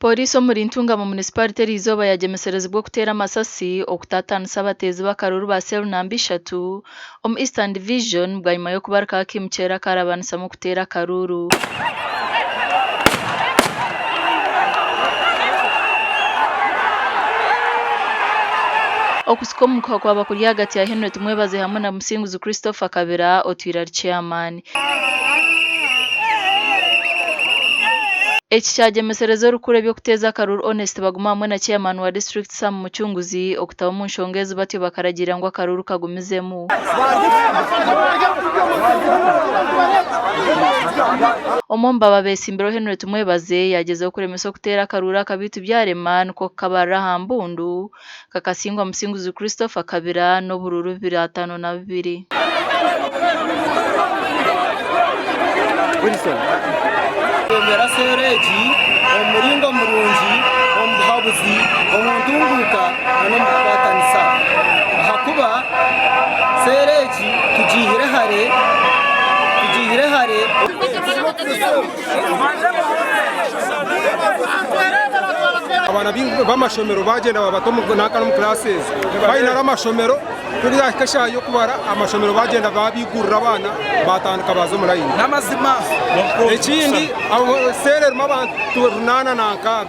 Pooriisi omuri Ntungamo Munisiparite eriizooba yagyemeserezibwa okuteera amasasi okutaataanisa abateezi b'akaruuru ba cell namba ishatu omu Eastern Division bwanyima y'okubarukaho akaimukyera akarabanisamu okuteera akaruuru. Okusika omukuha kwaba kuri ahagati ya Henry Tumwebaze hamwe na Musinguzi Christopher Kabira otwire ari Chairman. Eki kyagyemesereza orikukuru eby'okuteeza akaruuru Honest Baguma hamwe na Chairman wa disiturikiti Sam Mucunguzi okutaba omu nshonga ezi batyo bakaragiira ngu akaruuru kagumizemu. Omwe omu baba beetsimbirweho Henry Tumwebaze yaagyezaho kuremesa okuteera akaruuru aka beitu byarema nikwo kukabarira aha mbundu kakasingwa Musinguzi Christopher Kabira n'oburuuru 252. Kwebembera seera egi omu muringo murungi, omu buhabuzi, omu ntunguuka n'omu kukwatanisa ahakuba seera egi tugiihire hare, tugiihire hare. Abaana b'amashomero bagyenda babata nanka omu classes final amashomero kuhika eshaaha y'okubara amashomero bagyenda babigurira abaana batandika baza omu layini. Ekindi seera erimu abantu 806,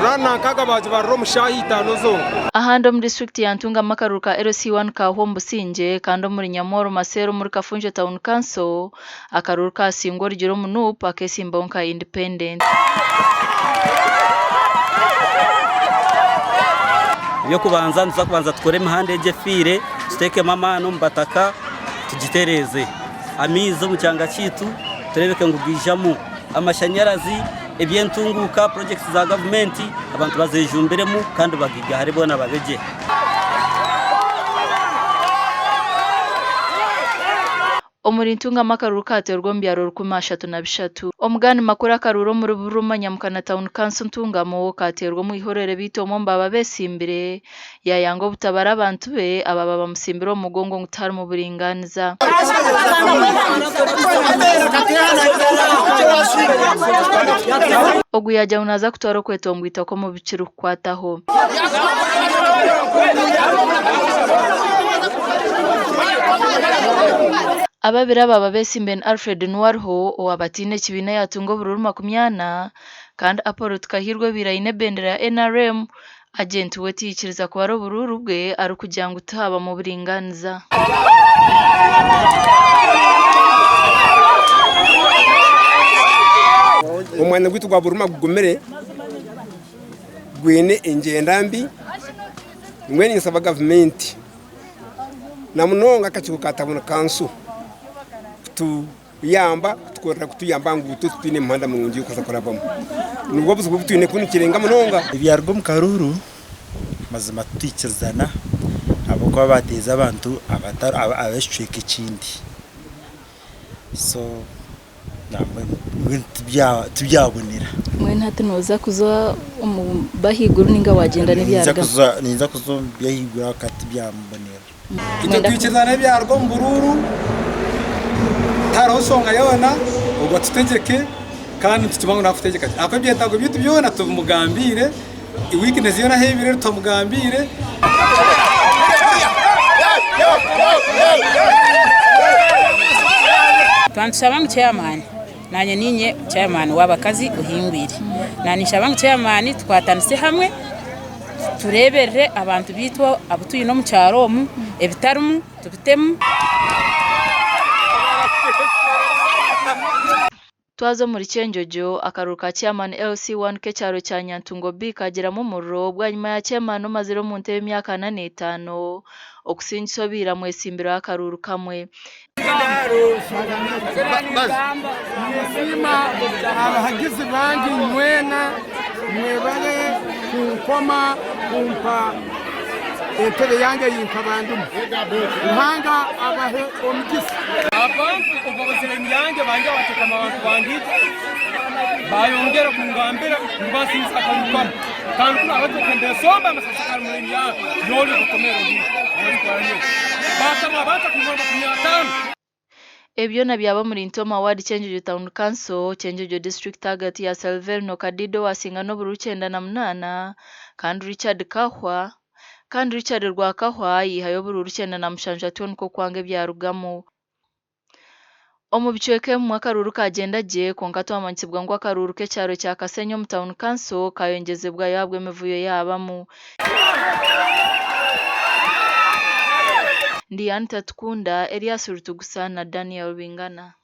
806 bagibarira omu shaaha itaano zonka. Ahandi omu disiturikiti ya Ntungamo akaruuru ka LC1 kaahwa omu busingye kandi omuri Nyamworo Maseera omuri Kafunjo Town Council Akaruuru kaasingwa orugira omu Nup akeesimbaho nka Independent. Eby'okubanza nituza kubanza tukore emihanda egi efiire, tuteekemu amaani omu bataka tugitereeze. Amaizi omu kyanga kyaitu tureebeke ngu gaijamu. Amashanyarazi, eby'entunguuka, purojekiti za gavumenti abantu bazejumbiremu kandi bagigahare boona babe gye. Omuri Ntungamo akaruuru kaateerwa omu byaro 33. Omugani Makuru akaruuru omuri Buruma Nyamukana Town Council Ntungamo kaateerwa omu ihorere beitu omwe omu baaba beesimbire yaayanga obutabara abantu be abaaba bamutsimbire omu mugongo ngu tiharimu buringaaniza. Ogu yaagira ngu naaza kutwara okwetongwita kwe omu bikirikukwataho. Ababiri aba abeesimbe ni Alfred Nuwaruho owaaba ataine kibiina yaatunga oburuuru 40 kandi Apollo Tukahirwa obaire aine ebendera ya NRM, agyenti we tiyaikiriza kubara oburuuru bwe arikugira ngu tihaabamu buringaaniza. Omwanya gwaitu gwa Buruma gugumire gwine engyenda mbi, mbwenu ninsaba gavumenti na munonga akakiiko ka tawuni kanso kutuyamba kutukorera kutuyamba aha nguuto titwine muhanda murungi gw'okuza kurabamu. Nibwo buzibu obu twine ku nikirenga munonga. Ebyaruga omu karuuru mazima titwikirizana ahabw'okuba baateeza abantu ab'ekicweka ekindi so Mbwenu tibyabonera. Mbwenu hati nooza kuza omu b'ahaiguru nainga waagyenda n'ebyarugamu? Ninza kuza omu by'ahaiguru ahabw'okuba tibyambonera. Itwe twikirizana n'ebyaruga omu buruuru, tihariho nshonga yoona, ogwo atutegyeke kandi nitukimanya ngu nakututegeka gye ahakuba ebyetaago byaitu byona tubimugambiire, weakness yoona ahu eri twamugambiire. Twanitushaba ngu chairman nanye ninye chairman wabakazi ohingwire naninshaba ngu chairman tukwatanise hamwe tureberere abantu bitu abutwine omukyaro omu ebitarimu tubitemu. Twaza omuri Kyenjojo, akaruuru ka Chairman LC1 k'ekyaro kya Nyantungo B kaagiramu omuriro bwanyima ya Chairman omazire omu ntebe emyaka ana n'etaano okusingisa obaire amwetsimbiraho akaruuru kamwe. Ninsiima abahagizi bangye inywena mwebare kunkoma kumpa entebe yange ei nkaba ndimu. Ruhanga abahe omugisa. Abantu obu babazire emiyange bangya batekama abantu bangija bayongera kungambira ngu basinzisa akalulu kamu kandi kunu abatekere nibesomba amasasi akali mu emiyange nyowe okomere omuntu batwara nyowe batama abantu akungamba 50. Ebi byona byaba omuri Ntoma Ward Kyenjojo Town Council, Kyenjojo District ahagati ya Salverino Kadido owasinga n'oburuuru 98 kandi Richard Kahwa kandi Richard Rwakahwa yaihayo oburuuru 97 atyo nikwo kwanga ebyarugamu. Omu bicweka ebimwe akaruuru kagyenda gye kwonka twamanyisibwa ngu akaruuru k'ekyaro kya Kasenyi omu Town Council kayongyezebwayo ahabw'emivuyo yaabamu. Ndi Anita Tukunda, Elias Rutugusa na Daniel Bingana.